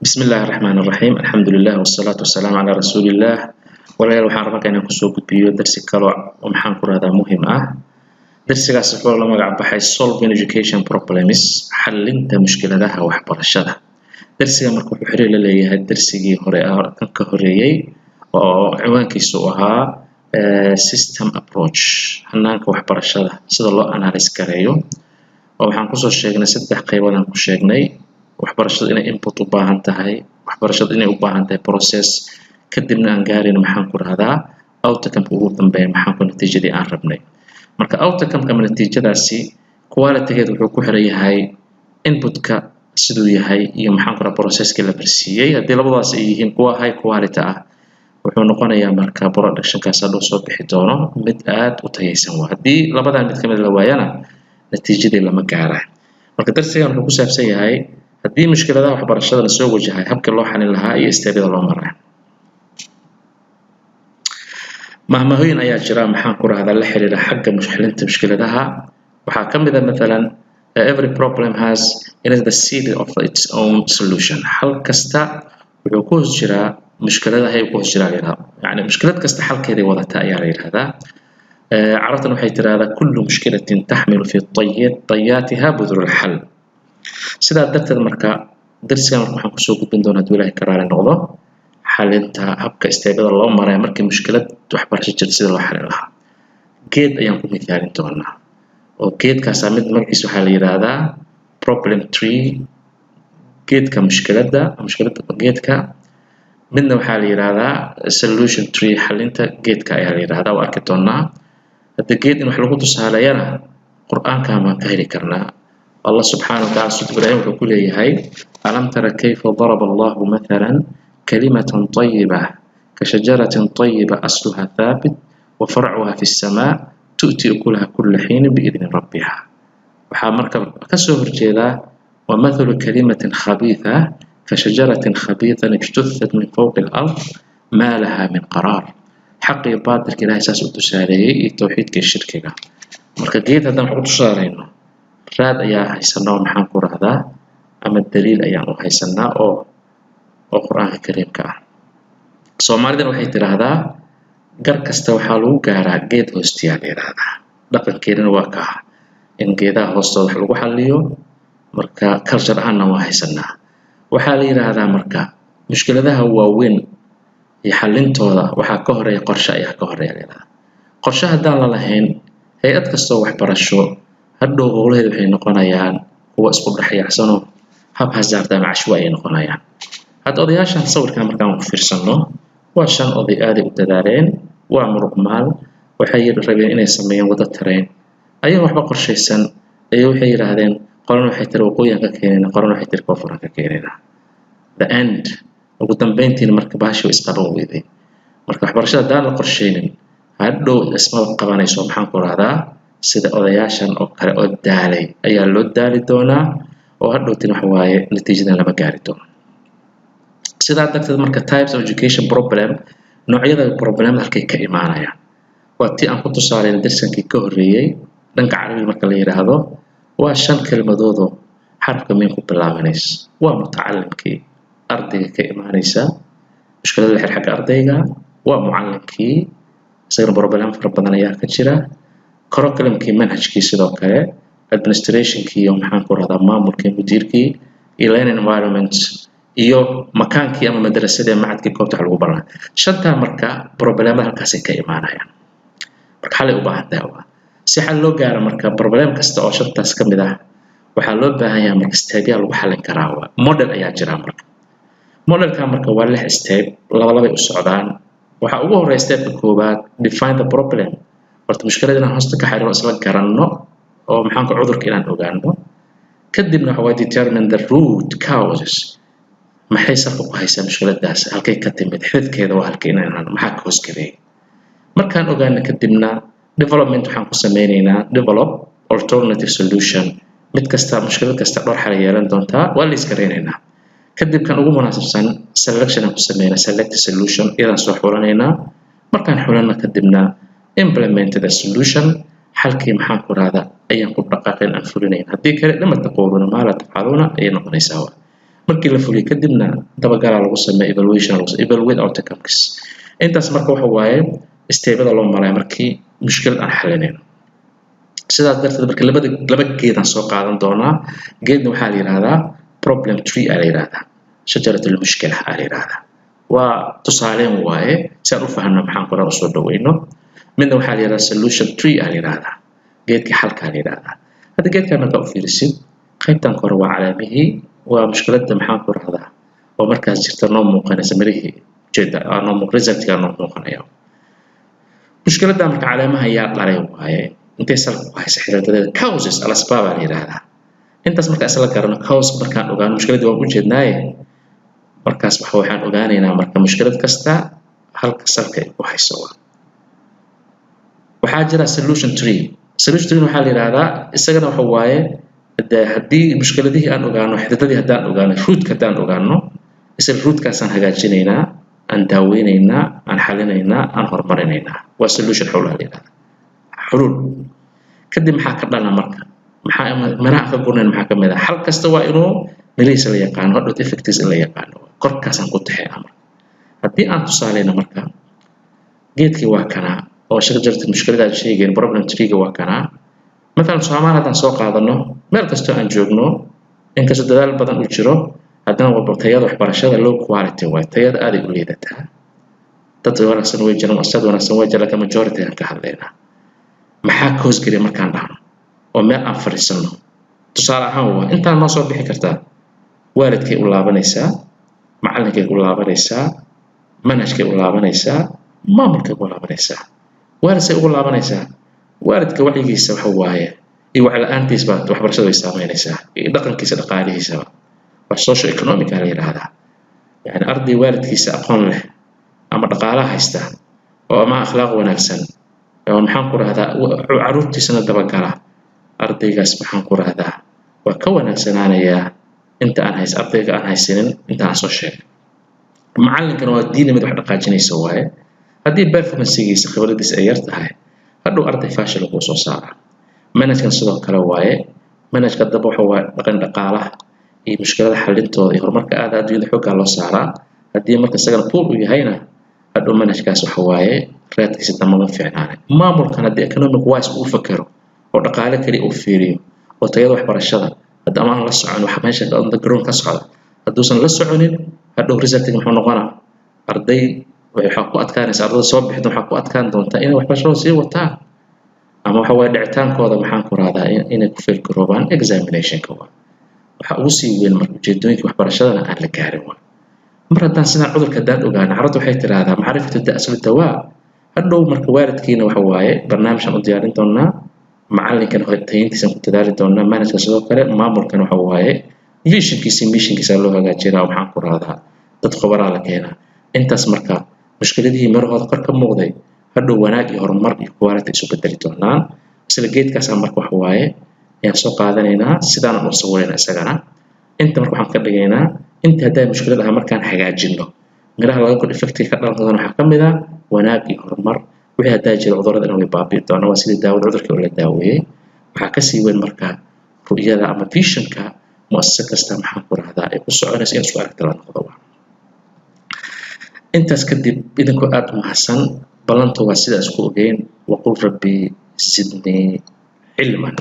Bismi illaahi raxmaan raxiim, alxamdulilah wasalaatu wasalaamu calaa rasuuliillah. Walaalayaal, waxaan rabaa inaan kusoo gudbiyo darsi kalo oo, maxaan ku rahdaa, muhim ah. Darsigaas wuxuu la magac baxay Solving Education Problems, xallinta mushkiladaha waxbarashada. Darsiga marka wuxuu xiriir la leeyahay darsigii hore, kan ka horeeyey, oo ciwaankiisu ahaa System Approach, hanaanka waxbarashada sida loo analyse gareeyo, oo waxaan kusoo sheegnay saddex qaybood. Aan ku sheegnay waxbarashada inay input u baahan tahay, waxbarashada inay u baahan tahay process, kadibna aan gaarayno, maxaan ku rahdaa, outcome-ka ugu dambeeya, maxaan ku natiijadii aan rabnay. Marka outcome-ka ama natiijadaasi quality-geed wuxuu ku xiran yahay input-ka siduu yahay iyo, maxaan ku rahaa, process-kii la marsiiyey. Haddii labadaas ay yihiin kuwa high quality ah, wuxuu noqonayaa marka production-kaas hadhow soo bixi doono mid aad u tayaysan. Waa haddii labadan mid kamid la waayana, natiijadii lama gaara. Marka darsigan wuxuu ku saabsan yahay haddii mushkiladaha waxbarashada lasoo wajahay, habkii loo xalin lahaa iyo step-yada loo maray. Mahmahooyin ayaa jira, maxaan ku rahdaa, la xiriira xagga xalinta mushkiladaha. Waxaa ka mid ah mathalan, "Every problem has it is the seed of its own solution." Xal kasta wuxuu ku hoos jiraa mushkiladaha ay ku hoos jiraa la yidhahdaa, yacni mushkilad kasta xalkeeday wadataa ayaa la yidhahdaa. Carabtan waxay tirahdaa: "كل مشكلة تحمل في طياتها بذور الحل." Sidaa darteed marka darsigan marka waxaan kusoo gudbin doonaa, hadduu Ilaahay ka raali noqdo, xalinta habka step-yada loo maraya markii mushkilad waxbarasho jirto sida loo xalin lahaa. Geed ayaan ku mithaalin doonaa, oo geedkaasaa mid magaciisa waxaa la yidhaahdaa problem tree, geedka mushkiladda, mushkiladda geedka. Midna waxaa la yidhaahdaa solution tree, xalinta geedka ayaa la yidhahdaa. Waa arki doonaa. Hadda geed in wax lagu tusaaleeyana Qur-aanka baan ka heli karnaa. Allah subxaana wa tacala Suurat Ibrahim wuxuu ku leeyahay: "ألم تر كيف ضرب الله مثلا كلمة طيبة كشجرة طيبة أصلها ثابت وفرعها في السماء تؤتي أكلها كل حين بإذن ربها." Waxaa marka kasoo horjeedaa: "ومثل كلمة خبيثة كشجرة خبيثة اجتثت من فوق الأرض ما لها من قرار. Xaq iyo baatilka Ilahay saas u tusaaleeyey, iyo towxiidka iyo shirkiga. Marka geed haddaan wax ku tusaaleyno, raad ayaa haysanaa, maxaan ku rahdaa, ama daliil ayaan u haysanaa oo Qur-aanka Kariimka ah. Soomaalidana waxay tidhaahdaa: "Gar kasta waxaa lagu gaaraa geed hoostiyaa," la yidhaahdaa. Dhaqankeedana waa kaa in geedaha hoostooda wax lagu xalliyo. Marka culture ahaanna waa haysanaa. Waxaa la yidhaahdaa marka mushkiladaha waaweyn iyo xallintooda waxaa ka horeeya qorshe ayaa ka horeeya la yidhahdaa. Qorshe haddaan la lahayn, hay-ad kastoo waxbarasho hadhow howlaheeda waxay noqonayaan kuwa isku dhexyaacsanoo haphazard ama cashwa ayay noqonayaan. Hadda odayaashan sawirkan markaan ku fiirsanno, waa shan oday, aaday u dadaaleen, waa muruqmaal. Waxay rabeen inay sameeyaan waddo tareen. Ayaga waxba qorshaysan ayay waxay yidhaahdeen, qolana waxay tiri waqooyihan ka keenayna, qolana waxay tiri koonfuraan ka keenayna. The end, ugu dambeyntiina marka bahashi way isqaban weyday. Marka waxbarashada haddaan la qorshaynin, hadhow ismaba qabanayso, maxaan ku rahdaa, sida odayaashan oo kale oo daalay ayaa loo daali doonaa, oo hadhowtin waxa waaye natiijadan lama gaari doono. Sidaa darteed marka types of education problem, noocyada problem-ada halkay ka imaanayaan, waa tii aan ku tusaalayn darsankii ka horreeyey. Dhanka Carabiga marka la yidhaahdo, waa shan kelmadoodoo xarafka miin ku bilaabanaysa. Waa mutacalimkii, ardayga ka imaanaysa mushkilada la xir xagga ardayga. Waa mucallimkii, isagana problem fara badan ayaa ka jira. Curriculum-kii, manhajkii, sidoo kale administration-kii iyo, maxaan ku rahdaa, maamulkii, mudiirkii, iyo learning environment, iyo makaankii ama madrasadii ama macadkii, goobta wax lagu baranaa. Shantaa marka problem-ada halkaasay ka imaanayaan. Marka xalay u baahan tahay waa si xal loo gaaro. Marka problem kasta oo shantaas ka mid ah waxaa loo baahan yahay marka step-yaa lagu xallin karaa. Waa model ayaa jira. Marka model-ka marka waa lix step, laba labay u socdaan. Waxaa ugu horreeya step-ka koowaad, define the problem. Horta mushkilada inaan hoosta ka xirino, isla garanno, oo maxaanku cudurka inaan ogaano. Kadibna waxa waa determine the root causes. Maxay salka ku haysaa mushkiladaas? Halkay ka timid? Xididkeeda waa halkay? Inaan maxaa ka hoosgareeyay markaan ogaano, kadibna development waxaan ku sameynaynaa, develop alternative solution. Mid kasta, mushkilad kasta dhowr xal yeelan doontaa, waa la isgaraynaynaa. Kadib kan ugu munaasabsan selection aan ku sameynaa, select solution, iyadaan soo xulanaynaa. Markaan xulano kadibna implement the solution, xalkii, maxaan ku rahdaa, ayaan ku dhaqaaqin, aan fulinayn. Haddii kale "لم تقولون ما لا تفعلون" ayay noqonaysaa. Markii la fuliyo kadibna dabagalaa lagu sameeya, evaluation lagu sameeya, evaluate outcomes. Intaas marka waxa waaye step-yada loo maraya markii mushkilad aan xalinayno. Sidaas darteed marka labada laba geedaan soo qaadan doonaa. Geedna waxaa la yidhahdaa problem tree aa la yidhahdaa, shajarat almushkila aa la yidhahdaa. Waa tusaaleyn waaye si aan u fahanno, maxaan ku usoo dhaweyno. Midna waxaa la yidhahdaa solution tree aa la yidhahdaa, geedkii xalkaa la yidhahdaa. Hadda geedkan markaa u fiirisid, qaybtan kore waa calaamihii, waa mushkiladda, maxaan ku rahdaa, oo markaas jirta noo muuqanaysa, mirihii ujeeda noo resultga noo muuqanaya. Mushkiladda marka caleemaha yaa dhalay waaye, intay salka ku haysa, xidadadeeda, causes, alasbaab aa la yidhahdaa. Intaas marka isla garano, cause markaan ogaano, mushkiladdii waan ujeednaaye, markaas waxaan ogaanaynaa marka mushkilad kasta halka salka ay ku hayso. Waa waxaa jira solution tree. Solution tree waxaa la yidhahdaa isagana waxa waaye de haddii mushkiladihii aan ogaano, xididadii haddaan ogaano, rootka haddaan ogaano, isla rootkaasaan hagaajinaynaa, aan daaweynaynaa, aan xalinaynaa, aan horumarinaynaa. Waa solution, xulaa la yidhahdaa, xuluul. Kadib maxaa ka dhalana marka? Maxaa miraha ka gurnayn? Maxaa ka mid ah? Xal kasta waa inuu mirihiisa la yaqaano, hadhowt effects in la yaqaano. Korkaasaan ku taxaynaa marka. Haddii aan tusaaleyno marka, geedkii waa kanaa oo shajarta mushkilada aan sheegayn, problem tree-ga waa kanaa. Mathalan Soomaali haddaan soo qaadano, meel kastoo aan joogno, inkastoo dadaal badan uu jiro, haddana walba tayada waxbarashada low quality waay, tayada aaday u liidataa. Dad wanaagsan way jiraan, ustaad wanaagsan way jiraan, laakiin majority aan ka hadlaynaa. Maxaa cause geliya markaan dhahno oo meel aan fadhiisano, tusaale ahaan waa intaan noo soo bixi kartaa: waalidkay u laabanaysaa, macallinkay u laabanaysaa, manhajkay u laabanaysaa, maamulkay ugu laabanaysaa. Waalid ugu laabanaysaa, waalidka wacyigiisa waxa waaye iyo wacyi-la'aantiis baa waxbarashada way saameynaysaa, iyo dhaqankiisa, dhaqaalihiisaba. Waa social economic la yidhaahdaa. Yani arday waalidkiisa aqoon leh ama dhaqaala haysta oo ama akhlaaq wanaagsan oo, maxaan ku rahdaa, caruurtiisana dabagala, ardaygaas, maxaan ku rahdaa, waa ka wanaagsanaanayaa inta aan hays ardayga aan haysanin inta aan soo sheegay. Macallinkana waa diini, mid wax dhaqaajinaysa waaye. Haddii performancegiisa, khibradiisa ay yar tahay, hadhow arday faashil kuu soo saaraa. Manhajkan sidoo kale waaye. Manhajka daba waxa waaye dhaqan dhaqaalaha iyo mushkilada xalintooda iyo horumarka aada adduunyada xooggaa loo saaraa. Haddii marka isagana poor uu yahayna, hadhow manhajkaas waxa waaye raadkiisa dambe ma fiicnaanay. Maamulkan haddii economic wise uu fakero oo dhaqaale kaliya uu fiiriyo oo tayada waxbarashada hadda ama aan la socon, waxa meesha on the ground ka socda hadduusan la soconin, hadhow resultiga muxuu noqonaa? Arday waxaa ku adkaanaysa, ardada soo bixida waxaa ku adkaan doontaa inay waxbarashada sii wataan, ama waxa waaye dhicitaankooda, maxaan ku rahdaa, inay ku fail garoobaan examinationka. Waa waxa ugu sii weyn marka ujeedooyinka waxbarashadana aan la gaarin. Waa mar haddaan sidaan cudurka haddaan ogaano, carruurta waxay tiraahdaa macrifatu da aslu dawaa. Hadhow marka waalidkiina waxa waaye barnaamijaan u diyaarin doonaa, macallinkan tayintiisaan ku dadaali doonaa, manhajka sidoo kale, maamulkan waxa waaye visionkiisa, missionkiisa loo hagaajinaa, maxaan ku rahdaa, dad khubaraa la keenaa. Intaas marka mushkiladihii mirahooda kor ka muuqday hadhow wanaag iyo horumar iyo quality isu bedeli doonaan. Isla geedkaasaa marka waxa waaye ayaan soo qaadanaynaa, sidaanan u sawirayna isagana. Inta marka waxaan ka dhigaynaa inta haddaa mushkilad aha markaan hagaajino, miraha laga kor effectiga ka dhalan doona waxaa ka mid ah wanaag iyo horumar. Wixii haddaa jira cudurrada in way baabi'i doonaan, waa sidii daawada cudurkii oo la daaweeyey. Waxaa kasii weyn marka ru'yada ama visionka mu'asasa kasta, maxaan ku rahdaa, ay ku soconayso in isku aragti la noqdo. Intaas kadib, idinkoo aada u mahadsan, ballantu waa sidaas ku ogeyn. Waqul rabbi zidnii cilman.